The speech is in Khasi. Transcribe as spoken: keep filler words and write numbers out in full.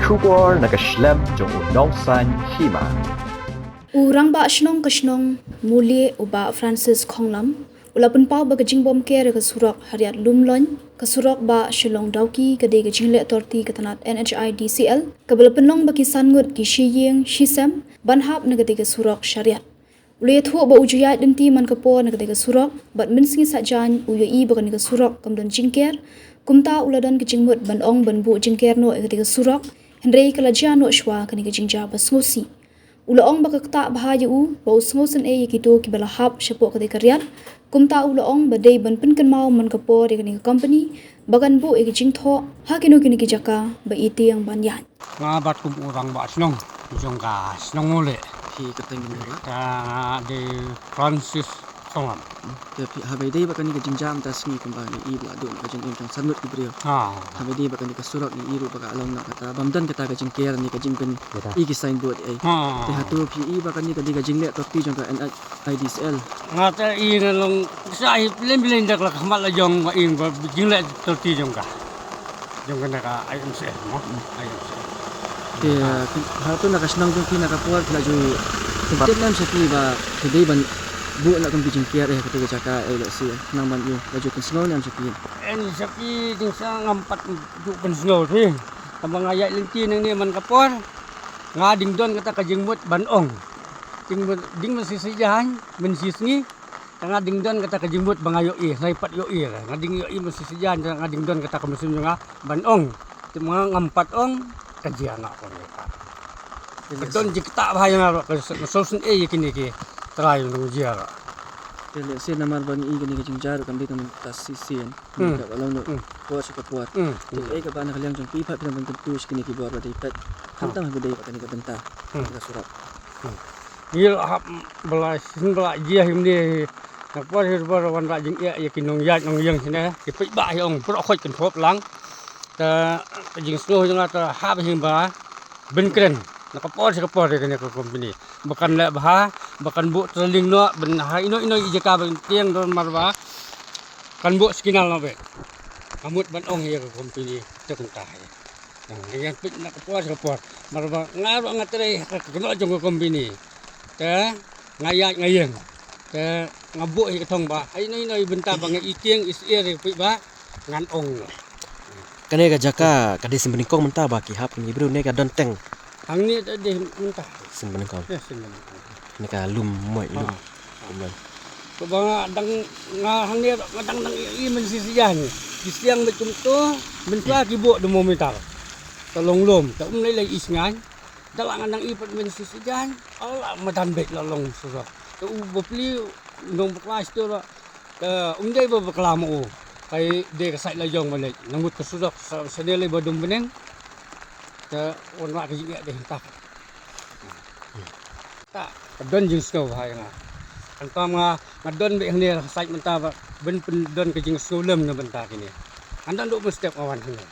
Khubor na ka shlem jong u nongsan hima. U Rangbah Shnong ka shnong Mulieh u Bah Francis Khonglam u la pynpaw ba ka jingbymker ïa ka surok Hariat Lumloin, ka surok ba Shillong Dawki, ka dei ka jingleh torti ka tnat N H I D C L, kaba la pynlong ba ki san ngut ki shi ïing shi sem ban hap na ka dei ka surok sha Hariat. U la ïathuh ba u ju ïaid lynti man ka por na ka dei ka surok bad mynsngi saitjaiñ u ïohi ba kane ka surok kam don jingker. Kumta u la don ka jingmut ban ong ban buh jingker noh ïa ka dei ka surok, hynrei ka la jia noh shuwa kane ka jingjia ba sngewsih. U la ong ba ka ktah bha ïa u ba u sngewsynei ïa kito kiba la hap shapoh ka dei ka Hariat. Kumta u la ong ba dei ban pynkynmaw man ka por ïa kane ka kompani ba kan buh ïa ka jingthoh ha kino kino ki jaka ba i tieng ban ïaid. Nga bat kum u Rangbah Shnong jong ka shnong Mulieh. Phi kyrteng mynta ba? Ka dei Francis Khonglam. Te phi, haba ïadei bad kane ka jingjia mynta sngi kumba ngi i ba la don ka jingim jong san ngut ki briew. Ha. Haba ïadei bad kane ka surok ngi i ruh ba ka long na kata bym don kata ka jingker ne ka jingpyn, ïa, i ki signboard ei. Ha. Te hato phi i ba kane ka dei ka jingleh torti jong ka N H I D C L? Nga te i na long sa i plem plem dak la khmat la jong ba i ba jingleh torti jong ka. Jong kane ka I M C L mo. Hmm. I M C L. Te, ha, hato na ka shnong jong phi na ka por phi la ju tip nem sha phi ba phi dei ban buh na kum ki jingker eh kata ka jaka eh lehse nang ban ïoh la ju pynsngew nem sha phi? En sha phi ding sa ngam pat ju pynsngew phi. Tang ba nga ïaid lynti nangne man ka por nga ding don kata ka jingmut ban ong. Ding, ding mynshisha jan mynshisngi. Te nga ding don kata ka jingmut ba nga ïohi, nga pat ïohi, nga ding ïohi mynshisha jan, te nga ding don kata ka mynsiem jong nga ban ong. Te ma nga ngam pat ong, ka jia nga ong ka. Ka don jingktah bha ïa nga ruh, ka sngewsynei ïa kine ki trai nongjia ruh. Te lehse namar ba ngi i kane ka jingjia ruh kam dei tang mynta shisien. Hmm. Ka ba long noh. Hmm. Por sha ka por. Hmm. Te ei kaba na ka liang jong phi pat phi dang ban kyntu sha kine ki bor ba dei peit. Hmm. Khamtam haba dei bad kane ka bynta. Hmm. Ka surok. Hmm. Ngi la hap ba la shisien ba la jia hynne. Na por hi ba la wanrah jingeh ïa ki nongïaid nongïing shane. Ki peit ba hi ong pyrkhat khot kan thop lang. Te ka jingsngew jong nga te hap hi ba ban kren na ka por sha ka por ïa kane ka kompani ba kan leh bha, ba kan buh training noh, ban ha ino ino i jaka ban tieng don mar ba kan buh signal noh beit. Nga mut ban ong ïa ka kompani te kumta hi. Nga ïa peit na ka por sha ka por mar ba nga ruh nga trei ha ka kynnoh jong ka kompani. Te nga ïaid nga ïeng. Te nga buh hi ka thong ba ha ino ino i bynta ba nga i tieng i syier ïa ka peit ba ngan ong. Kane ka jaka ka dei sien banyngkong mynta ba ki hap ki briew ne ka don teng? Hangne ka dei mynta. Sien banyngkong. Eh, sien banyngkong. Ne ka lum moi lum. Ah. Lum moi. Ko ba nga dang nga hangne nga dang dang i mynshisha jan. Ki siang beit kumto, mynta ki buh da mo mynta. Ka long lum, ta um lei lei i sngan. Da la nga dang i pat mynshisha jan. Ala madan beit la long surok. Ta u bapli nong bakla sto la. Te um dei ba bakla mo u. Kai dei ka sait la jong ba leit. Nang mut ka surok sa, sa ne lei ba dum bneng. Te wan la ka jingeh dei hynta. Ta, ka don jingsngew ha nga. Kan tam nga, nga don beit hangne sait mynta ba ban pyndon ka jingsngew lem na bynta kine. Ngan don duk mynstep nga wan hangne.